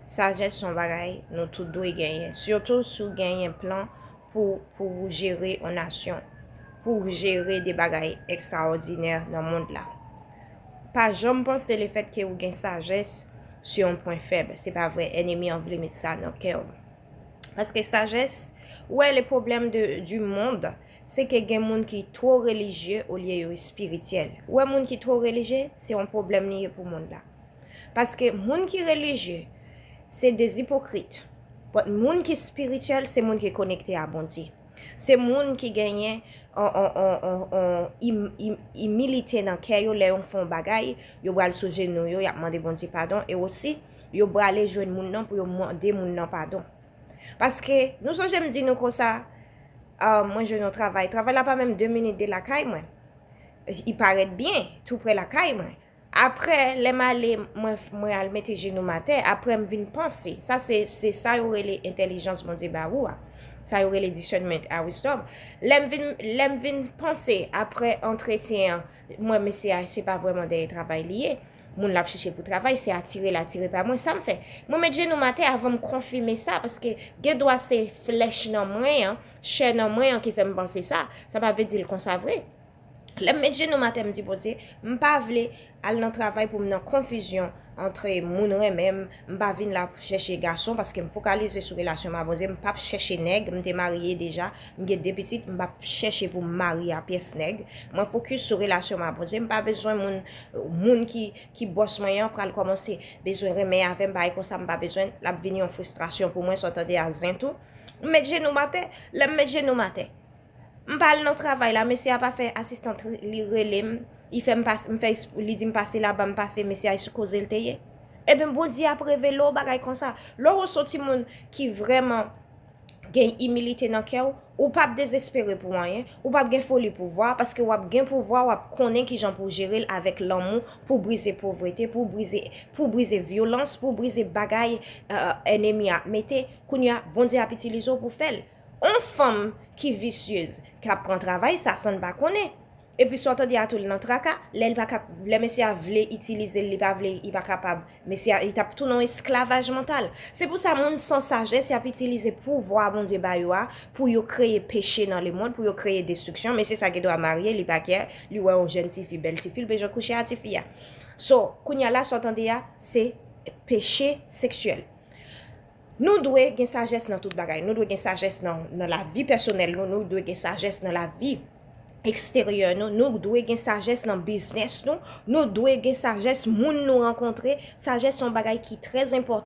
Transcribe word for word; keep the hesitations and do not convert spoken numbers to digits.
Sajès se yon bagay nou tout dwe genyen, sitou si w genyen plan pou, pou w jere yon nasyon, pou w jere de bagay ekstraòdinè nan mond la. Pa janm panse lefètke ou gen sajès se yon pwen fèb. Se pa vre, ènmi an vle met sa nan kè w. Paske sajès, ou wè, le pwoblèm de, du monde, se ke gen moun ki two relijye olye yo espirityèl. Ou wè, moun ki two relijye, se yon pwoblèm li ye pou mond la. Paske moun ki relijye, se de ipokrit. But moun ki espirityèl, se moun ki konekte a Bondye. Se moun ki genyen on, on, on, on, on im, im, imilite nan kè yo. Lè yo fè yon bagay, yo pral sou jenou yo, y ap mande Bondye padon, e osi, yo prale jwenn moun nan pou yo mande moun nan padon. Paske, nou sonje m di nou konsa, ah, mwen jwenn yon travay. Travay la pa menm de minit de lakay mwen. Li parèt byen, tou prè lakay mwen. Apre, lè m ale, mwen, mwen al mete jenou m atè, apre m vin panse. Sa se, se sa yo rele entèlijans Bondye ba ou a. Sa yo rele discernment a wisdom. Lè m vin, lè m vin panse, apre antretyen an, mwen, mesye a, se pa vrèman dèyè travay li ye. Moun l ap chèche pou travay, se atire l atire pa mwen. Sa m fè? Mwen met jenou m atè avan m konfime sa, paske gen dwa se flèch nan mwen an, chè nan mwen an ki fè m panse sa. Sa pa vle di l konsa vre. Lè m met jenou m atè, m di Bondye, m pa vle al nan travay pou m nan konfizyon antre moun renmen m. M pa vin la chèche gason paske m fokalize sou relasyon m a Bondye. M p ap chèche nèg, m te marye deja, m gen de pitit, m p ap chèche pou m marye a pyès nèg. Mwen fokis sou relasyon m a Bondye. M pa bezwen moun, moun ki, ki bòs mwen an pral kòmanse bezwen renmen avè m, bagay konsa, m pa bezwen. L ap vin yon fristrasyon pou mwen, sa w tande a zen tou. M met jenou m atè. Lè m met jenou m atè, m pa al nan travay la, mesye a pa fè asistan li rele m, li fè m pase, m fè, li di m pase laba, m pase, mesye a, e sou koze l te ye. Ebyen, Bondye ap revele w bagay konsa. Lè w wè se yon timoun ki vrèman gen imilite nan kè w, ou p ap dezespere pou anyen, ou p ap gen foli pouvwa, paske w ap gen pouvwa, w ap konnen kijan pou w jere l avèk lanmou, pou w brize povrete, pou w brize, pou w brize vyolans, pou w brize bagay, euh, ènmi a mete. Kounye a, Bondye ap itilize w pou fè l. On fanm ki visyez, k ap pran travay sa san l pa konnen. Epi sa w tande a tou l nan traka, lè l pa ka, lè mesye a vle itilize l, li pa vle, li pa kapab. Mesye a, li t ap tounen yon esklavaj mantal. Se pou sa moun san sajès, y ap itilize pouvwa Bondye ba yo a pou yo kreye peche nan lemonn, pou yo kreye destriksyon. Mesye sa gen dwa marye, li pa kè, li wè yon jèn tifi, bèl tifi, li bezwen kouche a tifi a. So, kounye a la, sa w tande a, se peche seksyèl. Nou dwe gen sajès nan tout bagay. Nou dwe gen sajès nan, nan lavi pèsonèl nou, nou dwe gen sajès nan lavi eksteryè nou, nou dwe gen sajès nan biznès nou, nou dwe gen sajès moun nou rankontre. Sajès se yon bagay ki trè enpòtan.